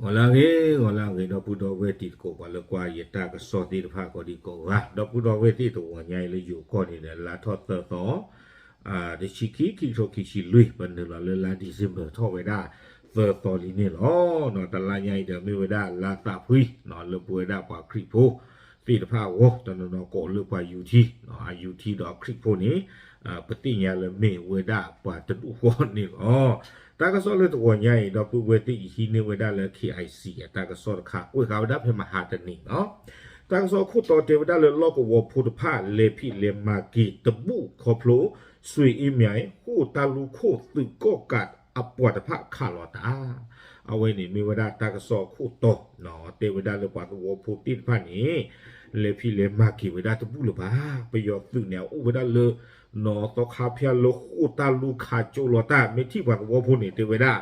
ဂီၤလၢအဂ့ၤ ဂီၤလၢအဂ့ၤ ဒီပုၢ်ဒီဝဲၢ်တံၤသကိး ပှၤလၢကွၢ်ယတၢ်ကစီၣ်သ့ၣ်တဖၣ်ကိးဒံကိးဂၤ ဒီပုၢ်ဒီဝဲၢ်သ့ၣ်တဂီၤညါအံၤလၢယိၤကီၢ်န့ၣ်ဒီး လါထီၣ်သၢသီ တဆံခံ ခံကထိခံဆံလွံၢ် ပနုာ်လီၤလၢလါ December ထီၣ်ဝဲဒၣ်သၢသီလံန့ၣ်လီၤ. တလါညါအံၤဒီးမ့ၢ်ဝဲဒၣ်လါသးဖှံ လၢပဝဲဒၣ်ပှၤခရံာ်ဖိသ့ၣ်တဖၣ်အဂီၢ် တနီၤနီၤကိးလၢပှၤယူၤထံ အယူၤထံဒီးအခရံာ်ဖိန့ၣ် ပသ့ၣ်ညါလၢမ့ၢ်ဝဲဒၣ်ပှၤတဒူၣ်ဃီန့ၣ်လီၤ. တၢ်ကစီၣ်လၢတဂီၤညါအံၤ ဒီပုၢ်ဝဲၢ်သ့ၣ်ယဟံးန့ၢ်ဝဲဒၣ်လၢ KIC အတၢ်ကစီၣ်တခါ ကွဲးဃာ်ဝဲဒၣ်ဖဲမဟါတနံၤလီၤ. တၢ်ကစီၣ်ခိၣ်တီတဲဝဲဒၣ်လၢလီၢ်ကဝီၤဖိတဖၣ် လဲၤဖံးလဲၤမၤက့ၤတဘူၣ်ခီဖျိ ဆွေအင်းမြိုင် ဃိၣ်တၢ်လူၢ်ခိၣ်သုးကီၣ်ကးအပှၤတဖၣ်ခးလီၤတၢ် အဝဲန့ၣ်မ့ၢ်ဝဲဒၣ်တၢ်ကစီၣ်ခိၣ်တီ တဲဝဲဒၣ်လၢပှၤသဝီဖိသ့ၣ်တဖၣ်န့ၣ် လဲၤဖံးလဲၤမၤက့ၤဝဲဒၣ်တဘူၣ်လၢၤဘၣ်. ပယီၤသုးန့ၣ် အအိၣ်ဝဲဒၣ်လၢ နီၢ်သီခါဖၠၣ်လၢဃိၣ်တၢ်လူၢ်ခးကၠိလီၤတၢ် မ့ၢ်ထံၣ်ပှၤသဝီဖိန့ၣ် တဲဝဲဒၣ်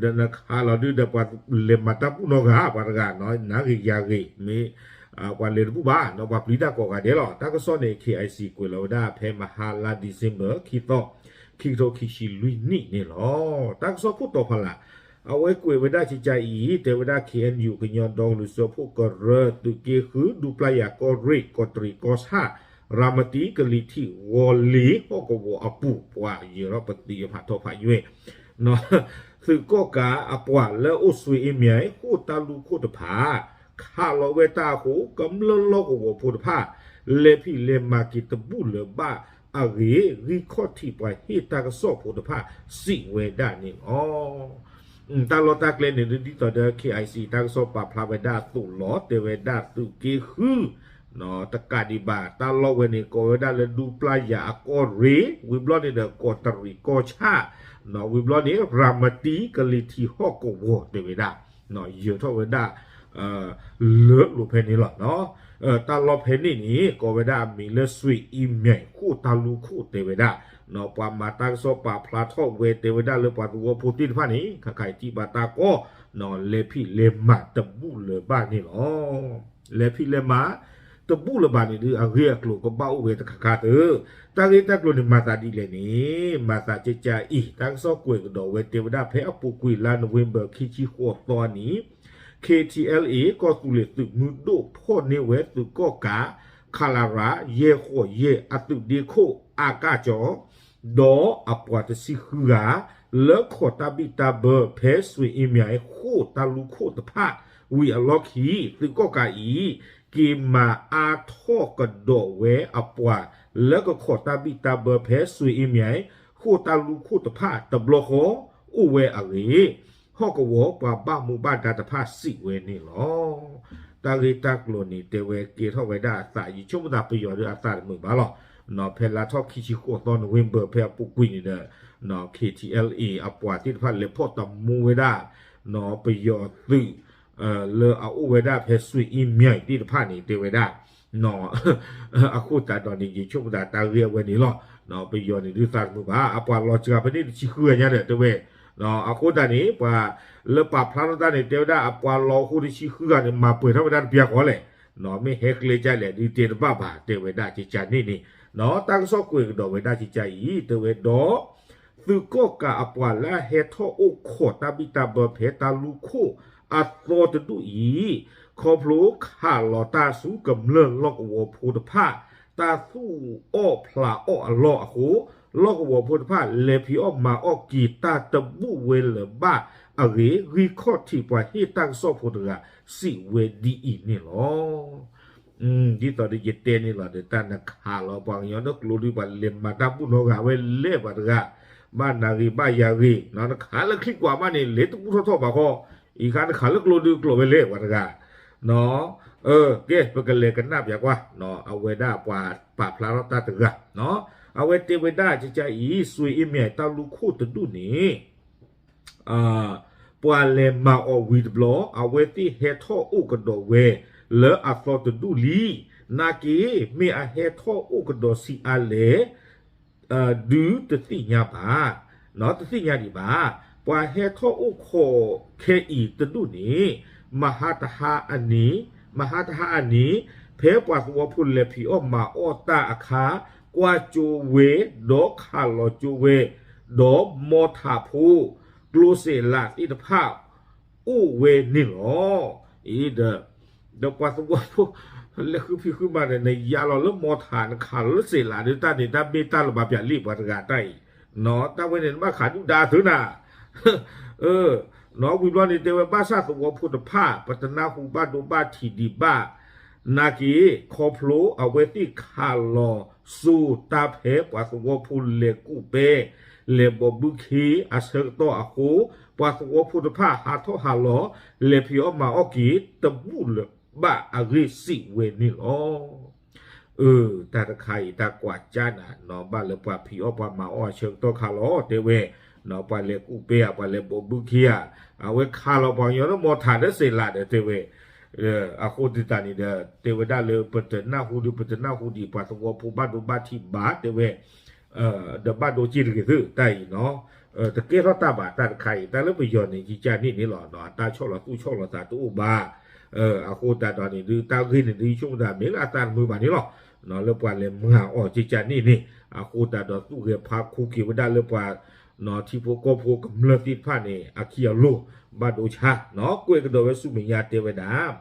ဒီးနခးလီၤဒုဒီးပှၤလဲၤမၤတၢ်ဘူၣ်နီတဂၤ ပှၤတဂၤ နဂ့ၤယၤဂ့ၤ မ့ၢ် ပှၤလဲၤတဘူၣ်ဘၣ် ဒီးပှၤပျံၤတၢ်ကိးဂၤဒဲးလီၤ. တၢ်ကစီၣ်န့ၣ် KIC ကွဲးလီၤဝဲဒၣ်ဖဲမဟါလါ December ခံသီ ခံကထိခံဆံလွံၢ်နံၣ်န့ၣ်လီၤ. တၢ်ကစီၣ်ခိၣ်တီဖီလာ် အဝဲကွဲးဝဲဒၣ်ကကါအံၤ တဲဝဲဒၣ် KNU ကညီဒီကလုာ်စၢဖှိၣ်ကရၢ သုးက့ဃု ဒူပျၢ်ယၤကီၢ်ရ့ၣ် ကီးတရံးကီၢ်ဆၣ် ရၤမတံ ကလံၤထံး ဝီၤလ့ၤ ဟီၣ်ကဝီၤအပူၤ ပှၤယၢၤထီၣ်ပသံအဖးထီဖးညွဲၣ် သုးကီၣ်ကးအပှၤလၢအိၣ်ဆွေအင်းမြိုင် ဃိၣ်တၢ်လူၢ်ခိၣ်တဖၣ် ခးလီၤဝဲတၢ်အဃိ ကမျၢၢ်လီၢ်ကဝီၤဖိတဖၣ် လဲၤဖံးလဲၤမၤက့ၤတဘူၣ်လၢၤဘၣ်အဂ့ၢ် ဂံၢ်ခီၣ်ထံးပှၤဟ့ၣ်တၢ်ကစီၣ်ဖိတဖၣ်စံးဝဲဒၣ်န့ၣ်လီၤ. တၢ်လီၢ်တၢ်ကျဲန့ၣ် ဒ်သိးဒီး KIC တၢ်ကစီၣ်ပာ်ဖျါဝဲဒၣ်အသိးလီၤ. တဲဝဲဒၣ်သုးက့ဃု တကးဒံးဘၣ် တၢ်လီၢ်ဝဲန့ၣ် ကိးဝဲဒၣ်လၢဒူပျၢ်ယၤအကီၢ်ရ့ၣ် ဝံၤဘျီန့ၣ်ဒီး ကီးတရံးကီၢ်ဆၣ် ဝံၤဘျီန့ၣ် ရၤမတံ ကလံၤထံးဟီၣ်ကဝီၤ တဲဝဲဒၣ် ယၢၤထီၣ်ဝဲဒၣ် လၢလိၤဖဲန့ၣ်လီၤ. တၢ်လီၢ်ဖဲန့ၣ်န့ၣ် ကိးဝဲဒၣ်အမံၤလၢ ဆွေအင်းမြိုင် ဃိၣ်တၢ်လူၢ်ခိၣ် တဲဝဲဒၣ် ပှၤမၤတၢ်ကစီၣ်ပာ်ဖျါထီၣ်ဝဲ တဲဝဲဒၣ်လၢပှၤသဝီဖိသ့ၣ်တဖၣ်န့ၣ် ခးခးအံၤထံၣ်ဘၣ်တၢ်ကီ လဲၤဖံးလဲၤမၤတဘူၣ်လၢၤဘၣ်န့ၣ်လီၤ. လဲၤဖံးလဲၤမၤ တဘူၣ်လၢၤဘၣ်န့ၣ်ဒုး အဂ့ၢ်အကျိၤကဘၣ်အိၣ်ဝဲတခါခါသၢ တၢ်ဂ့ၢ်တၢ်ကျိၤန့ၣ် မၤသးဒ်လဲၣ်န့ၣ် မၤသးကကါအံၤ တၢ်ကစီၣ်ကွဲးကဒီးဝဲ တဲဝဲဒၣ်ဖဲအပူၤကွံာ်လါ November ခံဆံဃိးသီအနံၤ KTLA ကီၢ်သူလ့ၤသုးမုၢ်ဒိၣ်ဖီၣ်န့ၢ်ဝဲသုးကီၣ်ကး ခလရ ယဲၢ်ဃိးယဲၢ် အသုးဒ့ခိၣ် အါကၢ်ကၠီ ဒီးအပှၤတဆံဃုဂၤ လၢခိးတၢ်ဘံၣ်တၢ်ဘၢဖဲ ဆွေအင်းမြိုင် ဃိၣ်တၢ်လူၢ်ခိၣ်တဖၣ် ဝံၤအလီၢ်ခံ သုးကီၣ်ကးအံၤ က့ၤမၤအါထီၣ်ကဒီးဝဲအပှၤ လၢကခိးတၢ်ဘံၣ်တၢ်ဘၢဖဲ ဆွေအင်းမြိုင် ဃိၣ်တၢ်လူၢ်ခိၣ်တဖၣ်တဘျီဃီ အိၣ်ဝဲအဂ့ၢ် ဟီၣ်ကဝီၤပှၤဘၣ်မူဘၣ်ဒါတဖၣ်စံးဝဲန့ၣ်လီၤ. တၢ်ဂ့ၢ်တၢ်ကျိၤန့ၣ် တဲဝဲကဲထီၣ်ဝဲဒၣ်အသး ယဆိကမိၣ်သးပယီၤဒီးအသးတမုာ်ဘၣ်လီၤ. ဖဲလါထီၣ်ခံဆံဃိးသီ November ဖဲအပူၤကွံာ်န့ၣ်ဒီး KTLA အပှၤသ့ၣ်တဖၣ်လဲၤဖီၣ်တမူဝဲဒၣ် ပယီၤသုး လၢအအိၣ်ဝဲဒၣ်ဖဲ ဆွေအင်းမြိုင် သ့ၣ်တဖၣ်န့ၣ် တဲဝဲဒၣ် အဃိသတးဒီးန့ၣ် ယဆိကမိၣ်သးတၢ်ဂ့ၢ်အဝဲန့ၣ်လီၤ. ပယီၤန့ၣ်ဒုးသးတမုာ်ဘၣ် အပှၤလီၤစှၤဖဲန့ၣ်တဆံဃုဂၤညါဒီး တဲဝဲ အဃိသတးန့ၣ် ပှၤလၢပာ်ဖျါထီၣ်တၢ်န့ၣ် တဲဝဲဒၣ်အပှၤလီၤအဃိတဆံဃုဂၤန့ၣ် မၤပှဲၤထီၣ်ဝဲဒၣ်တပျၢ်ဃီလဲၣ်. မ့ၢ်ဟဲကျဲကၢ်လဲၣ်ဒုးတဲတဘၣ်ဘၣ် တဲဝဲဒၣ်ကကါန့ၣ်န့ၣ် တၢ်ကစီၣ်ကွဲးကဒီးဝဲဒၣ်ကကါအံၤ တဲဝဲဒီး သုးကီၣ်ကးအပှၤလၢအဟဲထီၣ်အိၣ်ခိးတၢ်ဘံၣ်တၢ်ဘၢဖဲတၢ်လူၢ်ခိၣ်အသီတဒူၣ်အံၤ ခီဖျိခးလီၤတၢ်ဆူကမျၢၢ်လီၢ်ကဝီၤဖိတဖၣ် တၢ်သူၣ်အီၣ်ဖျးအီၣ်အလီၢ်အဃိ လီၢ်ကဝီၤဖိတဖၣ် လဲၤဖံးအီၣ်မၤအီၣ်က့ၤတၢ်တဘူၣ်ဝဲလၢၤဘၣ်အဂ့ၢ် ဂံၢ်ခီၣ်ထံးပှၤဟ့ၣ်တၢ်ကစီၣ်ဖိတဂၤ စံးဝဲဒ်အံၤန့ၣ်လီၤ. ဒ်သိးဒီးယတဲန့ၣ်လီၤဒီး တၢ်နခးလီၤပှၤကညီဒီးကျိဒုး ပှၤလဲၤမၤတၢ်ဘူၣ်နီတဂၤဝဲလဲၣ် ပှၤတဂၤ ဘၣ်နၤဂ့ၤဘၣ်ယၤဂ့ၤ နခးလၢချံကွၢ်မးန့ၣ် လဲၤတဘူၣ်ထီၣ်ထီၣ်ဘၣ်ဃီ အံၤခါနခးလၢကျိဒုးကျိဝဲလဲၣ် ပှၤတဂၤ ကဲ ပကလဲၤကနၣ်ပၠးကွၢ် အဝဲဒၣ်ပှၤပာ်ဖျါထီၣ်တၢ်တဂၤ အဝဲတဲဝဲဒၣ်ကကါအံၤ ဆွေအင်းမြိုင် တၢ်လူၢ်ခိၣ်တဒူၣ်န့ၣ် ပှၤလဲၤမၤအီၤဝံၤတဘျီ အဝဲသ့ၣ်ဟဲထီၣ်အိၣ်ကဒီးဝဲ လၢအသီတဒူၣ်လံ. နာ်က့ မ့ၢ်အဟဲထီၣ်အိၣ်ကဒီးဆံးအါလဲၣ် ဒုးတသ့ၣ်ညါဘၣ်, တသ့ၣ်ညါဒံးဘၣ်. ပှၤဟဲထီၣ်အိၣ်ခိးခဲအံၤတဒူၣ်န့ၣ် မဟါတဟါအနံၤ, မဟါတဟါအနံၤ ဖဲပှၤသဝီဖိလဲၤဖံးအီၣ်မၤအီၣ်တၢ်အခါ ကွၢ်ကၠိဝဲ ဒီးခးလီၤကၠိဝဲ ဒီးမီထးဖိ ကျိစဲးလးသ့ၣ်တဖၣ် အိၣ်ဝဲန့ၣ်လီၤ. အံၤဒီး ဒီးပှၤသဝီဖိ လဲၤဃုဖံးဃုမၤဒီး နယါလီၤလၢမီထး နခးလီၤလၢစ့းလးဒီး တၢ်န့ၣ်တၢ်မ့ၢ်တၢ်လၢၤဘၣ်ပၠးလံာ်ပှၤတဂၤတၢ်အံၤ, နီၢ် တၢ်ဝဲန့ၣ်နဘၣ်ခးဒုၣ်ဒါသုနၤ နီၢ် ဝံၤဘျီန့ၣ်တဲဝဲဘၣ်ဆၣ်သဝီဖိတဖၣ် ပတနၢ်ဟူဘၣ်ဒိဘၣ်ထံးဒံးဘၣ် နာ်က့ ခီဖျိအဝဲသ့ၣ်ခးလီၤစိၤတၢ်ဖဲပှၤသဝီဖိလဲၤကူၣ်ပဲ လဲၤဘီးဘုခ့အဆၢကတီၢ်အဃိ ပှၤသဝီဖိတဖၣ်ဟးထီၣ်ဟးလီၤ လဲၤဖံးအီၣ်မၤအီၣ်က့ၤ တဘူၣ်လၢၤဘၣ်အဂ့ၢ်စံးဝဲန့ၣ်လီၤ. အၢ တၢ်တခါအံၤတၢ်ကွၢ်ကၠၢ်နၤ နီၢ်ဘၣ်လၢပှၤဖံးအီၣ်ပှၤမၤအီၣ်အဆၢကတီၢ်ခါလီၤ တဲဝဲ, နီၢ် ပှၤလဲၤကူၣ်ပဲဧါ ပှၤလဲၤဘီးဘုခ့ဧါ အဝဲခးလီၤပှၤကညီလၢမီထးဒီးစ့းလးဒီးတဲဝဲ, အဃိသတးန့ၣ်ဒီး တဲဝဲဒၣ်လၢပတနၢ်ဟူဒီး ပတနၢ်ဟူဒံးပှၤသဝီဖိဘၣ်ဒိဘၣ်ထံးဘၣ် တဲဝဲ ဒီးဘၣ်ဒိစ့ၢ်တဂ့ၤသု တၢ်အံၤနီၢ်, တကဲထီၣ်တၢ်ဘၣ်တၢ်တခါအံၤ တၢ်လၢပယီၤန့ၣ် ကကၢ်န့ၣ်န့ၣ်လီၤ. တၢ်ဆီၣ်လီၤသူၣ်ဆီၣ်လီၤသးတအိၣ်ဘၣ်. အဃိသတးဒီးန့ၣ်ဒုး တၢ်ဂ့ၢ်န့ၣ်ဒုး ယဆိကမိၣ်သးမ့ၢ်လၢအသးတမုာ်ဘၣ်န့ၣ်လီၤ. လၢပှၤလဲၤမၤအီၤကကၢ်န့ၣ်န့ၣ် အဃိသတးဒီးသူၣ်ဂဲၤဖးခူက့ၤဝဲဒၣ်လၢပှၤ ထံဖိကီၢ်ဖိကမျၢၢ်သ့ၣ်တဖၣ်န့ၣ် အခံအလိၤ ဘၣ်ဒိဆါနီၢ်, ကွဲးကဒီးဝဲဆူမဲာ်ညါတဲဝဲဒၣ်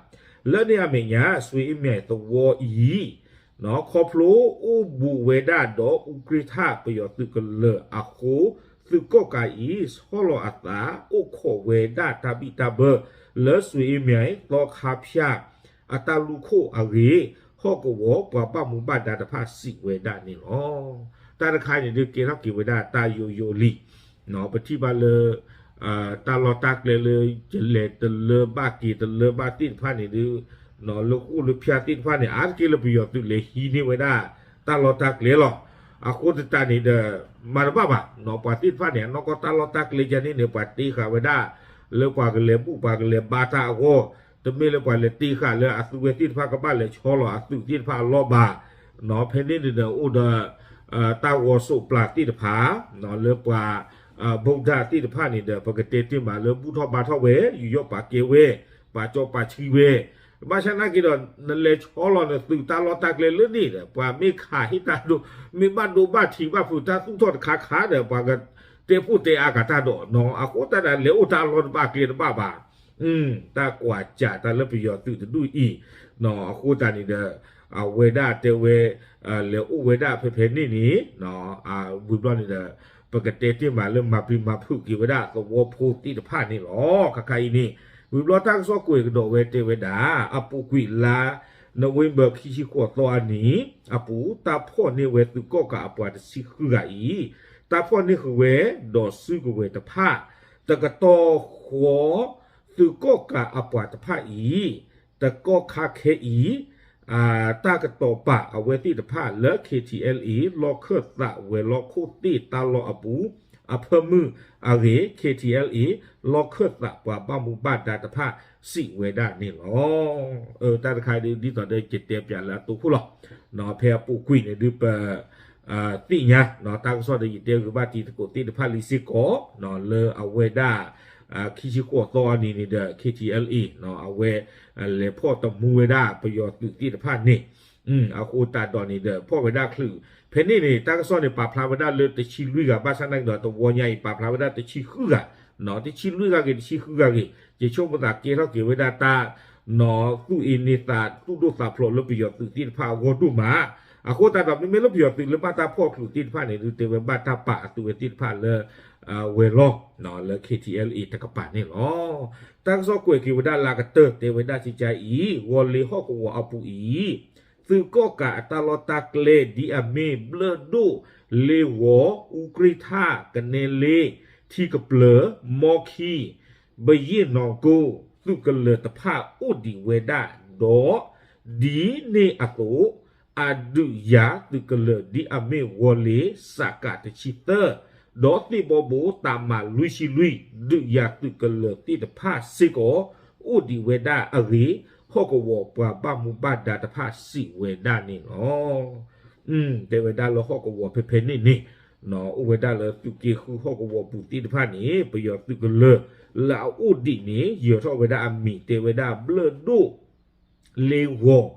လၢန့ၣ်အမဲာ်ညါ စွ့အ့မၠဲၣ်သဝီအံၤ ခီဖျိအိၣ်ဘူးဝဲဒၣ်ဒီးအူကြ့ၣ်ထၣ်ပယီၤသုးကလၢၤအဃိ သုးကီၣ်ကးအံၤ ဆီၣ်လီၤအသး အိၣ်ခိးဝဲဒၣ်တၢ်ဘံၣ်တၢ်ဘၢ လၢစွ့အ့မၠဲၣ် သီခါဖၠၣ် အတၢ်လူၢ်ခိၣ်အဂ့ၢ် ဟီၣ်ကဝီၤပှၤဘၣ်မူဘၣ်ဒါတဖၣ်စံးဝဲဒၣ်န့ၣ်လီၤ. တၢ်တခါအံၤန့ၣ်ဒုး ကဲထီၣ်က့ၤဝဲဒၣ်တၢ်ယိယိလံ ပထံၣ်ဘၣ်လၢ တၢ်လီၢ်တၢ်ကျဲလၢ ယလဲၤတလၢဘၣ်က့ၤတလၢဘၣ်သ့ၣ်တဖၣ်န့ၣ်ဒုး လၢဃိၣ်လၢဖၠၣ်သ့ၣ်တဖၣ်န့ၣ် အါတက့ၢ်လၢပယီၤသုးလဲၤဟံးန့ၢ်ဝဲဒၣ် တၢ်လီၢ်တၢ်ကျဲလီၤ. အဃိသတးန့ၣ်ဒီး မၤတဘၣ်ဘၣ် ပှၤသ့ၣ်တဖၣ်န့ၣ် အနီၢ်ကီၢ်တၢ်လီၢ်တၢ်ကျဲယါန့ၣ်န့ၣ် ပှၤတ့ဃာ်ဝဲဒၣ် လၢပှၤကလဲၤဘူၣ်ပှၤကလဲၤဘါတၢ်အဂီၢ်, တမ့ၢ်လၢပှၤလဲၤတ့ဃာ်လၢအသုးဝဲသ့ၣ်တဖၣ်ကဘၣ်လဲၤဆီလီၤအသုးသ့ၣ်တဖၣ်အလီၢ်ဘၣ်. ဖဲန့ၣ်န့ၣ်ဒီးအိၣ်ဒီး တၢ်ဂီၤစိးပျၤသ့ၣ်တဖၣ် လၢပှၤ ဗုဒ္ဓ သ့ၣ်တဖၣ်န့ၣ်ဒီး ပကတဲတ့ၢ်မးလၢဘူၣ်ထီၣ်ဘါထီၣ်ဝဲ ယူးယီၣ်ပာ်ကဲဝဲ ပာ်စီပာ်ဆှံဝဲ ဘၣ်ဆၣ်နာ်က့ဒီး နလဲၤဆီလီၤနသုးတၢ်လီၢ်တၢ်ကျဲလၢန့ၣ်ဒီး ပှၤမ့ၢ်ခးဟ့ၣ်တၢ်ဒိ မ့ၢ်ဘၣ်ဒိဘၣ်ထံးဘၣ်ဖုးတၢ်သူၣ်ထီၣ်တခါခါဒီး ပှၤကတဲဖှိၣ်တဲအါကတၢ်ဒီးနီၢ် အဃိသတးဒီးလဲၤအိၣ်တၢ်လီၢ်တဘၣ်ကျဲတဘၣ်ဘၣ် တၢ်ကွၢ်စးတၢ်လၢပယီၤသုးတဒူၣ်အံၤ အဃိသတးန့ၣ်ဒီး အဝဲဒၣ်တဲဝဲ လဲၤအိၣ်ဝဲဒၣ်ဖဲဖဲန့ၣ်န့ၣ် ဝံၤဘျီန့ၣ်ဒီး ပကတဲတ့ၢ်မးလၢမၤပျံၤမၤဖုးက့ၤဝဲဒၣ်သဝီဖိသ့ၣ်တဖၣ်န့ၣ်လီၤ. ခါခါအံၤန့ၣ် ဝံၤဘျီတၢ်ကစီၣ်ကွဲးကဒီးဝဲတဲဝဲဒၣ် အပူၤကွံာ်လါ November ခံဆံဃိးသီအနံၤ အပူၤ တၢ်ဖီၣ်န့ၢ်ဝဲသုးကီၣ်ကးအပှၤတဆံဃုဂၤအံၤ တၢ်ဖီၣ်န့ၢ်ဃုာ်ဝဲ ဒီးစုကဝဲၤတဖၣ် တကတီၢ်ဃီ သုးကီၣ်ကးအပှၤတဖၣ်အံၤ တကီၢ်ခါခဲအံၤ တၢ်ကတီၤပာ်အဝဲသ့ၣ်တဖၣ်လၢ KTLA လီၢ်ခၢၣ်သးဝဲၤလီၢ်ခိၣ်သ့ၣ်တၢ်လီၢ်အပူၤ အဖၢမုၢ်အဂ့ၢ် KTLA လီၢ်ခၢၣ်သးပှၤဘၣ်မူဘၣ်ဒါတဖၣ်စံးဝဲဒၣ်န့ၣ်လီၤ. တၢ်တခါဒ် ဒ်သိးဒီးယတဲပၠးလၢအတိခိၣ်လီၤ. ဖဲအပူၤကွံာ်န့ၣ်ဒုးပ သ့ၣ်ညါ တၢ်ကစီၣ်ဒီးယတဲဂ့ၤဘၣ်တံၤသကိးသ့ၣ်တဖၣ်လံစ့ၢ်ကီး လၢအဝဲဒၣ် ခံဆံဃိးသီအနံၤန့ၣ်ဒီး KTLA အဝဲ လဲၤဖီၣ်တမူဝဲဒၣ်ပယီၤသုးသ့ၣ်တဖၣ်န့ၣ် အဃိသတးဒီးန့ၣ်ဒီး ဖီၣ်ဝဲဒၣ်ချုး ဖဲန့ၣ်န့ၣ် တၢ်ကစီၣ်န့ၣ် ပာ်ဖျါဝဲဒၣ်လၢတဆံလွံၢ်ဂၤ ဘၣ်ဆၣ်နာ်က့ဒီး တဝီညါအံၤ ပာ်ဖျါဝဲဒၣ်တဆံဃုဂၤ တဆံလွံၢ်ဂၤဂ့ၤ တဆံဃုဂၤဂ့ၤ ယဆိကမိၣ်သးကဲထီၣ်က့ၤဝဲဒၣ်တၢ် နီၢ် သူၣ်အ့န့သး သူၣ်ဒိၣ်သးဖျိးလၢပယီၤသုးသ့ၣ်တဖၣ်အဂီၢ်ဒိၣ်မး အဃိသတးဒီး မ့မ့ၢ်လၢပယီၤသုးလၢဘၣ်တၢ်ဖီၣ်ချုးသ့ၣ်တဖၣ်န့ၣ် ဒုးတဲဝဲဘၣ်တၢ်ပာ်အသုးဝဲသ့ၣ်တဖၣ်လၢ ဝဲၤလီၢ် လၢ KTLA တကပၤန့ၣ်လီၤ. တၢ်ကစီၣ်ကွဲးက့ၤဝဲဒၣ်လၢကတၢၢ် တဲဝဲဒၣ်ကကါအံၤ ဂီၤလ့ၤဟီၣ်ကဝီၤအပူၤအံၤ သုးကီၣ်ကးအတၢ်လီၢ်တၢ်ကျဲ ဒ်အမ့ၢ်ဘျၢၣ်ဒိၣ် လ့ဝီၤ အူကြ့ၣ်ထၣ် ကနဲလ့ ထံကပျၢၤ မီခံ ဘယ့ၣ်နီၢ်ကိၢ် သုးကလၢၤတဖၣ်အိၣ်ဒံးဝဲဒၣ်ဒီး ဒ်န့ၣ်အသိး အဒုးယၤသုးကလၢၤ ဒ်အမ့ၢ်ဂီၤလ့ၤ စက တဆံသၢ ဒီးသ့ၣ်ဘီဘိ တၢ်မၤလွံၢ်ဆံလွံၢ် ဒုးယၤသုးကလၢၤသ့ၣ်တဖၣ်စ့ၢ်ကီး အိၣ်ဒံးဝဲဒၣ်အဂ့ၢ် ဟီၣ်ကဝီၤပှၤဘၣ်မူဘၣ်ဒါတဖၣ်စံးဝဲဒၣ်န့ၣ်လီၤ. တဲဝဲဒၣ်လၢဟီၣ်ကဝီၤဖဲဖဲန့ၣ်န့ၣ် အိၣ်ဝဲဒၣ်လၢသုးက့ဃုဟီၣ်ကဝီၤပူၤသ့ၣ်တဖၣ်န့ၣ် ပယီၤသုးကလၢၤ လၢအအိၣ်ဒံးန့ၣ် ယၢၤထီၣ်ဝဲဒၣ်အမံၤ တဲဝဲဒၣ်ဘျၢၣ်ဒိၣ် လ့ဝီၤ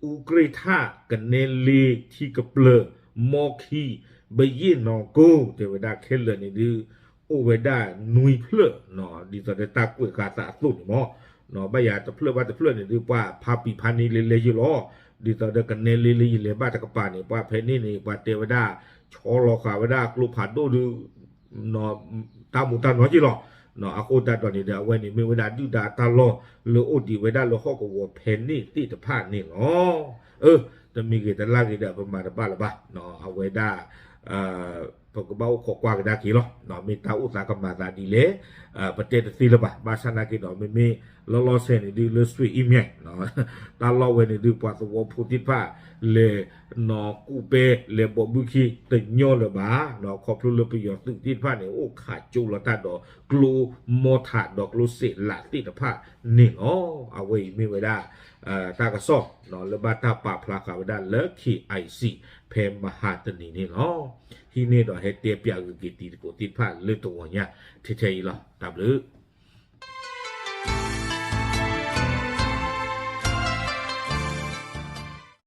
အူကြ့ၣ်ထၣ် ကနဲလ့ ထံကပျၢၤ မီခံ ဘယ့ၣ်နီၢ်ကိၢ် တဲဝဲဒၣ်ခဲလၢာ်န့ၣ်ဒုး အိၣ်ဝဲဒၣ်နွံဖျၢၣ် ဒ်သိးဒီးတၢ်ကွဲးဃာ်သးအသိးန့ၣ်မး, ဘၣ်ယၤတဖျၢၣ်ဘၣ်တဖျၢၣ်န့ၣ်ဒုး ပှၤဖးပံၤဖးနံၤလၢလဲယုၢ်လီၤ. ဒ်သိးဒီးကနဲလၢလၢယလဲၤဘၣ်တကပၤန့ၣ် ပှၤဖဲန့ၣ်န့ၣ် ပှၤတဲဝဲဒၣ် ဆီလီၤဃာ်ဝဲဒၣ်ကျိဖးဒိၣ်ဒုး တၢ်မူတၢ်နီၢ်က့လီၤ. အဃိသတးဒီးန့ၣ်ဒီး အဝဲန့ၣ်မ့ၢ်ဝဲဒၣ်ဒုၣ်ဒါတၢ်လီၢ် လၢအိၣ်ဒံးဝဲဒၣ်လၢဟီၣ်ကဝီၤဖဲန့ၣ်သ့ၣ်တဖၣ်န့ၣ်လီၤ. အၢ တမံၤဂ့ၤတလၢ်ဂ့ၤဒီး ပမၤတဘၣ်လၢၤဘၣ်. အဝဲဒၣ် ပကဘၣ်အိၣ်ခိးကွၢ်ကဒါက့ၤလီၤ. မ့ၢ်တၢ်အိၣ်သးကမၤသးဒ်လဲၣ် ပတဲတသ့လၢၤဘၣ်. ဘၣ်ဆၣ်နာ်က့ဒီး မ့မ့ၢ်လီၤလီၤဆဲးန့ၣ်ဒုး လၢစွ့အံၤမ့ၢ် တၢ်လီၢ်ဝဲန့ၣ်ဒုး ပှၤသဝီဖိသ့ၣ်တဖၣ် လဲၤနီၢ်ကူၣ်ပဲ လဲၤဘီးဘုခံတညီလၢၤဘၣ်. ခီဖျိလၢပယီၤသုးသ့ၣ်တဖၣ်န့ၣ် အိၣ်ခးကၠိလီၤတၢ်ဒီးကျိမီထးဒီးကျိစဲးလးသ့ၣ်တဖၣ်န့ၣ်လီၤ. အဝဲအံၤမ့ၢ်ဝဲဒၣ် တၢ်ကစီၣ် လၢဘၣ်တၢ်ပာ်ဖျါဃာ်ဝဲဒၣ်လၢ K I C ဖဲမဟါတနံၤန့ၣ်လီၤ. ဟံးန့ၢ်ဒီးဟဲတဲပၠးဂ့ၤက့ၤတံၤသကိးသ့ၣ်တဖၣ်လၢတဂီၤညါ ထဲထဲအံၤလီၤ. တၢ်ဘျုး